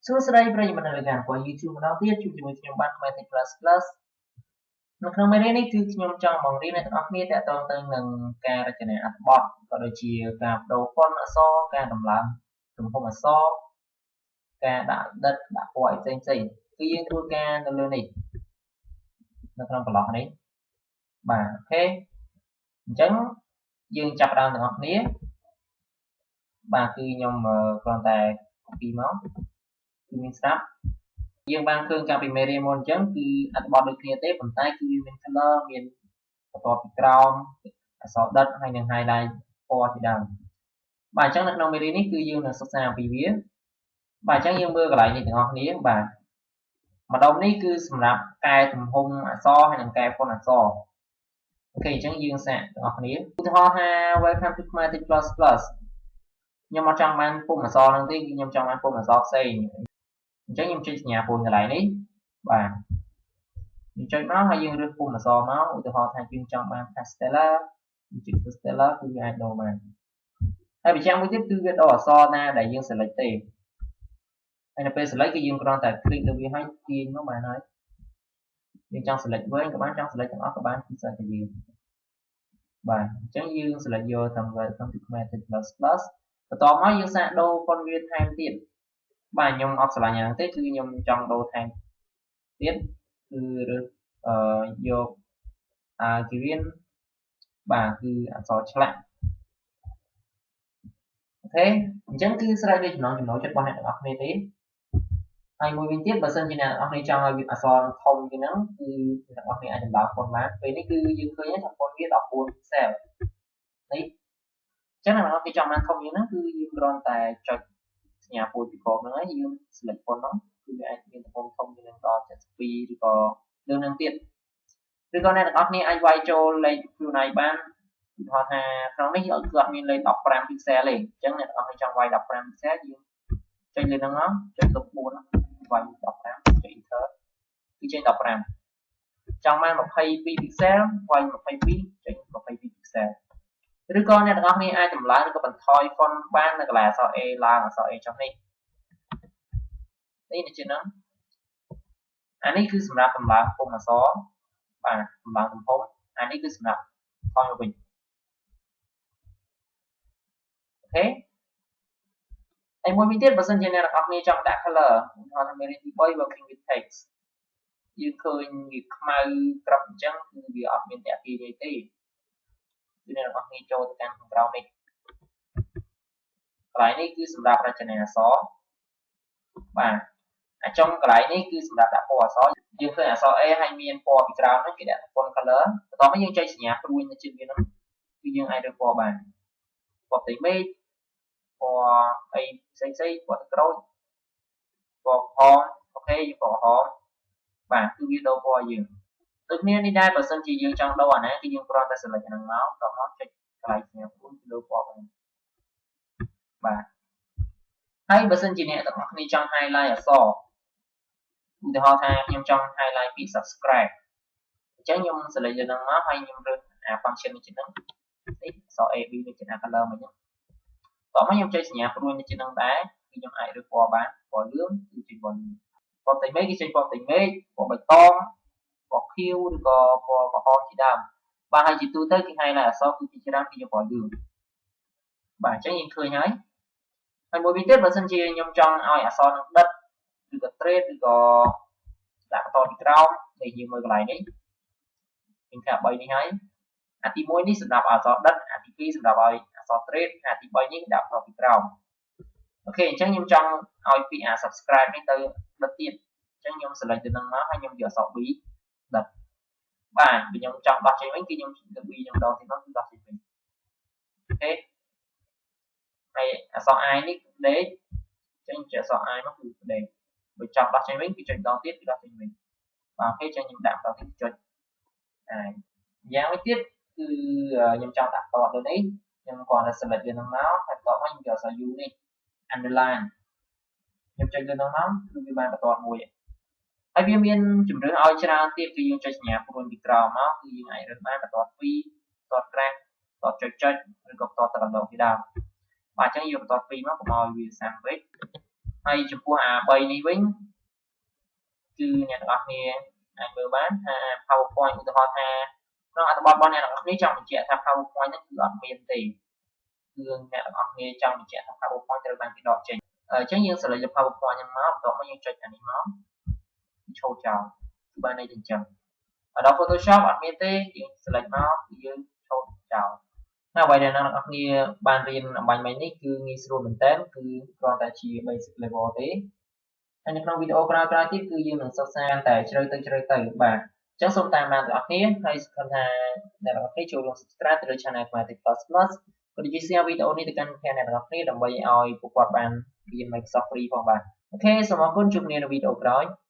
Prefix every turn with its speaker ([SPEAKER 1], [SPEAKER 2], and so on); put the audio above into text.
[SPEAKER 1] សួស្តីប្រិយមិត្តនៅលើការរបស់ YouTube ម្ដងទៀតជួបជាមួយខ្ញុំបាទខ្មែរ Tech Plus Plus នៅក្នុងមេរៀននេះគឺខ្ញុំចង់បង្រៀនអ្នកទាំងអស់គ្នាទាក់ទងទៅនឹងការរចនាអត្ថបទក៏ដូចជាការប្ដូរ font អក្សរការតម្លើងទំហំអក្សរការដាក់ដិតដាក់ពណ៌អីផ្សេងផ្សេងគឺយើងធ្វើការនៅលើនេះនៅក្នុងប្រឡោះនេះបាទអូខេអញ្ចឹងយើងចាប់ផ្ដើមទាំងអស់គ្នាបាទគឺខ្ញុំគ្រាន់តែ copy មកគឺមានស្រាប់យើងបានឃើញកាលពីមេរៀនមុនអញ្ចឹងគឺអត្ថបទដូចគ្នាទេប៉ុន្តែគឺវាមាន color មានបន្ទាត់ពីក្រោមអក្សរដិតហើយនិង highlight ពណ៌ជាដើមបាទអញ្ចឹងនៅក្នុងមេរៀននេះគឺយើងនឹងសិក្សាអំពីវាបាទអញ្ចឹងយើងមើលកន្លែងនេះទាំងអស់គ្នាបាទម្ដុំនេះគឺសម្រាប់កែទំហំអក្សរហើយនិងកែ font អក្សរអូខេអញ្ចឹងយើងសាកទាំងអស់គ្នាឧទាហរណ៍ថា Welcome to Khmer Tech Plus Plus ខ្ញុំអត់ចង់បានពុម្ពអក្សរហ្នឹងទេគឺខ្ញុំចង់បានពុម្ពអក្សរផ្សេងអញ្ចឹងខ្ញុំចុចសញ្ញាពូនកន្លែងនេះបាទយើងចុចមកហើយយើងរើសពុម្ពអក្សរមកឧទាហរណ៍ថាយើងចង់បាន Castella យើងចុច Castella គឺវាអាចដូរបានហើយបញ្ជាក់មួយទៀតគឺវាដូរអក្សរណាដែលយើង select ទេហើយនៅពេល select គឺយើងគ្រាន់តែ click លើវាហើយទាញមកបានហើយយើងចង់ select វែងក៏បានចង់ select ទាំងអស់ក៏បានគឺស្រេចតែយើងបាទអញ្ចឹងយើង select យកតាម Welcome to Khmer Tech Plus Plus បន្ទាប់មកយើងសាកដូរ font វាថែមទៀតបាទខ្ញុំអត់ស្រឡាញ់អាហ្នឹងទេគឺខ្ញុំចង់ដូរថែមទៀតគឺរើសអឺយកអាគីវៀនបាទគឺអក្សរឆ្លាក់អូខេអញ្ចឹងគឺស្រេចលើចំណង់ចំណូលចិត្តរបស់អ្នកទាំងអស់គ្នាទេហើយមួយវិញទៀតបើសិនជាអ្នកទាំងអស់គ្នាចង់ឲ្យវាអក្សរធំជាងហ្នឹងគឺអ្នកទាំងអស់គ្នាអាចតម្លើង font បានពេលនេះគឺយើងឃើញថា font វា14 pixel នេះអញ្ចឹងអ្នកទាំងអស់គ្នាចង់បានធំជាងហ្នឹងគឺយើងគ្រាន់តែចុចសញ្ញាពូជពីក្រោមហ្នឹងហើយយើង select font ហ្នឹងគឺវាអាចមានទំហំធំជាងនឹងដល់72ឬក៏លើសនឹងទៀតឬក៏អ្នកទាំងអស់គ្នាអាចវាយចូលលេខខ្លួនឯងបានឧទាហរណ៍ថាក្នុងនេះគឺអត់មានលេខ15 pixel ទេអញ្ចឹងអ្នកទាំងអស់គ្នាចង់វាយ15 pixel យើងចុចលើហ្នឹងមកចុចលុប4វាយ15ចុច enter គឺចេញ15ចង់បាន22 pixel វាយ22ចេញ22 pixel ឬក៏អ្នកទាំងអស់គ្នាអាចតម្លើងឬក៏បន្ថយ font បាននៅកន្លែងអក្សរ A ឡើងអក្សរ A ចុះនេះនេះជាហ្នឹងអានេះគឺសម្រាប់តម្លើងពុម្ពអក្សរបាទតម្លើងទំហំអានេះគឺសម្រាប់ថយមកវិញអូខេហើយមួយវិញទៀតបើសិនជាអ្នកទាំងអស់គ្នាចង់ដាក់ color ឧទាហរណ៍ថាមេរៀនទី3 working with text យើងឃើញវាខ្មៅក្រឹបអញ្ចឹងគឺវាអត់មានតាក់ទាញអីទេគឺអ្នកទាំងអស់គ្នាចូលទៅកាន់ខាងក្រោមនេះកន្លែងនេះគឺសម្រាប់រចនាអក្សរបាទអាចុងកន្លែងនេះគឺសម្រាប់ដាក់ពណ៌អក្សរយើងឃើញអក្សរ A ហើយមានពណ៌ពីក្រោមហ្នឹងគេដាក់ font color បន្ទាប់មកយើងចុចសញ្ញាព្រួយនៅជិតវាហ្នឹងគឺយើងអាចរើសពណ៌បានពណ៌ផ្ទៃមេឃពណ៌អីផ្សេងផ្សេងពណ៌ទឹកក្រូចពណ៌ក្រហមអូខេយើងពណ៌ក្រហមបាទគឺវាដូរពណ៌យើងដូចគ្នានេះដែរបើសិនជាយើងចង់ដូរអាណាគឺយើងគ្រាន់តែ select អាហ្នឹងមកបន្ទាប់មកចុចកន្លែងសញ្ញាព្រួយគឺដូរពណ៌បានបាទហើយបើសិនជាអ្នកទាំងអស់គ្នាចង់ highlight អក្សរឧទាហរណ៍ថាខ្ញុំចង់ highlight ពី subscribe អញ្ចឹងខ្ញុំ select លើហ្នឹងមកហើយខ្ញុំរើសអា function នេះជាហ្នឹងនេះអក្សរ A B នេះជា color មិញហ្នឹងតោះមកខ្ញុំចុចសញ្ញាព្រួយនេះជាហ្នឹងដែរគឺខ្ញុំអាចរើសពណ៌បានពណ៌លឿងគឺចេញពណ៌លឿងពណ៌ផ្ទៃមេឃគឺចេញពណ៌ផ្ទៃមេឃពណ៌បៃតងពណ៌ខៀវឬក៏ពណ៌ក្រហមជាដើមបាទហើយជាទូទៅគេ highlight អក្សរគឺជាច្រើនគឺយកពណ៌លឿងបាទអញ្ចឹងយើងឃើញហើយហើយមួយវិញទៀតបើសិនជាខ្ញុំចង់ឲ្យអក្សរនឹងដិតឬក៏ trade ឬក៏ដាក់បន្តពីក្រោមនេះយើងមើលកន្លែងនេះយើងថា3នេះហើយអាទី1នេះសម្រាប់អក្សរដិតអាទី2សម្រាប់ឲ្យអក្សរ trade អាទី3នេះដាក់បន្តពីក្រោមអូខេអញ្ចឹងខ្ញុំចង់ឲ្យពីអា subscribe នេះទៅដិតទៀតអញ្ចឹងខ្ញុំ select ទៅនឹងមកហើយខ្ញុំយកអក្សរ B ដិតបាទបើខ្ញុំចង់ដោះចេញវិញគឺខ្ញុំលើ B ខ្ញុំដកទៀតមកគឺដោះចេញវិញអូខេហើយអក្សរ I នេះដេកអញ្ចឹងចុចអក្សរ I មកគឺដេកបើចង់ដោះចេញវិញគឺចុចម្ដងទៀតគឺដោះចេញវិញបាទអូខេចឹងខ្ញុំដាក់ម្ដងទៀតចុច I យ៉ាងមួយទៀតគឺខ្ញុំចង់ដាក់តតលើនេះខ្ញុំគ្រាន់តែ select វានឹងមកហើយបន្ទាប់មកខ្ញុំយកអក្សរ U នេះ underline ខ្ញុំចុចលើនឹងមកគឺវាបានបន្ទាត់មួយហើយវាមានជំរឿសឲ្យច្រើនទៀតគឺយើងចុចសញ្ញាព្រួយពីក្រោមមកគឺយើងអាចរើសបានបន្ទាត់2បន្ទាត់ក្រាស់បន្ទាត់ចុចចុចឬក៏បន្ទាត់តកណ្ដោជាដើមបាទអញ្ចឹងយកបន្ទាត់2មកកុំឲ្យវាសាំពេកហ ហើយចំពោះអា3នេះវិញគឺអ្នកទាំងអស់គ្នាអាចមើលបានថា PowerPoint ឧទាហរណ៍ថាក្នុងអត្ថបទរបស់អ្នកទាំងអស់គ្នាចង់បញ្ជាក់ថា PowerPoint ហ្នឹងគឺអត់មានទេគឺអ្នកទាំងអស់គ្នាចង់បញ្ជាក់ថា PowerPoint ត្រូវបានគេដកចេញអញ្ចឹងយើង select លើ PowerPoint ហ្នឹងមកបន្ទាប់មកយើងចុចអានេះមកឈូសចោលគឺបានន័យថាអញ្ចឹងដល់ Photoshop អត់មានទេយើង select មកគឺយើងឈូសចោលហើយអ្វីដែលអ្នកទាំងអស់គ្នាបានរៀនអម្បាញ់មិញនេះគឺងាយស្រួលមែនតើគឺគ្រាន់តែជា basic level ទេហើយនៅក្នុងវីដេអូក្រោយៗទៀតគឺយើងនឹងសិក្សាតែជ្រៅទៅជ្រៅទៅបាទអញ្ចឹងសូមតាមដានទាំងអស់គ្នាហើយសង្ឃឹមថាអ្នកទាំងអស់គ្នាចូលរួម subscribe ទៅលើ Channel ខ្មែរ Tech Plus Plus ក៏ដូចជា share វីដេអូនេះទៅកាន់អ្នកទាំងអស់គ្នាដើម្បីឲ្យពួកគាត់បានរៀន Microsoft Free ផងបាទ OK សូមអរគុណជួបគ្នានៅវីដេអូក្រោយ។